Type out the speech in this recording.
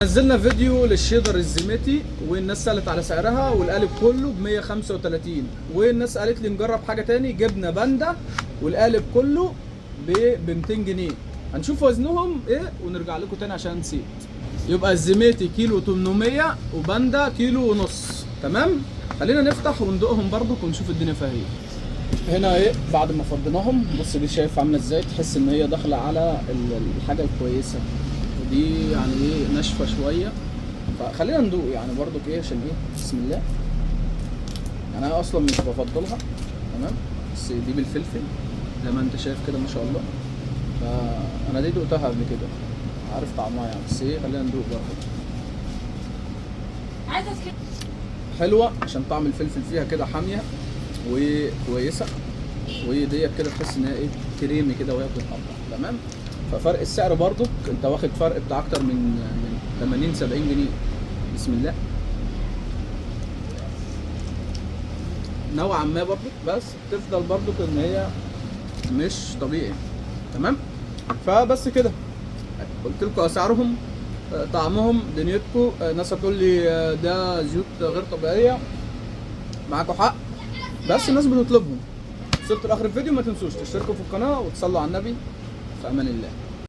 نزلنا فيديو للشيدر الزميتي والناس سالت على سعرها، والقالب كله ب 135، والناس قالت لي نجرب حاجة تاني، جبنا باندا والقالب كله ب 200 جنيه. هنشوف وزنهم ايه ونرجع لكم تاني عشان نسيت. يبقى الزميتي كيلو 800 وباندا كيلو ونص. تمام، خلينا نفتح وندوقهم برضو ونشوف الدنيا فيها ايه. هنا ايه بعد ما فضيناهم، بص دي شايف عامله ازاي، تحس ان هي داخله على الحاجة الكويسة، ودي يعني ايه ناشفة شوية، فخلينا ندوق يعني برضو ايه عشان ايه. بسم الله. يعني انا اصلا مش بفضلها، تمام، بس دي بالفلفل زي ما انت شايف كده ما شاء الله. فانا دي دوقتها قبل كده، عارف طعمها يعني، بس ايه خلينا ندوق برضو. عايزه اسكت. حلوة عشان طعم الفلفل فيها كده حامية وكويسة، وديت كده تحس ان هي ايه كريمي كده وهي بتتقطع. تمام، ففرق السعر برضو انت واخد فرق بتاع اكتر من 80 70 جنيه. بسم الله. نوعا ما برضو، بس تفضل برضو ان هي مش طبيعي. تمام، فبس كده قلت لكم اسعارهم، طعمهم، دنيتكم. ناس هتقول لي ده زيوت غير طبيعية، معاكم حق، بس الناس بتطلبهم. وصلت لاخر الفيديو، ما تنسوش تشتركوا في القناة وتصلوا على النبي. في امان الله.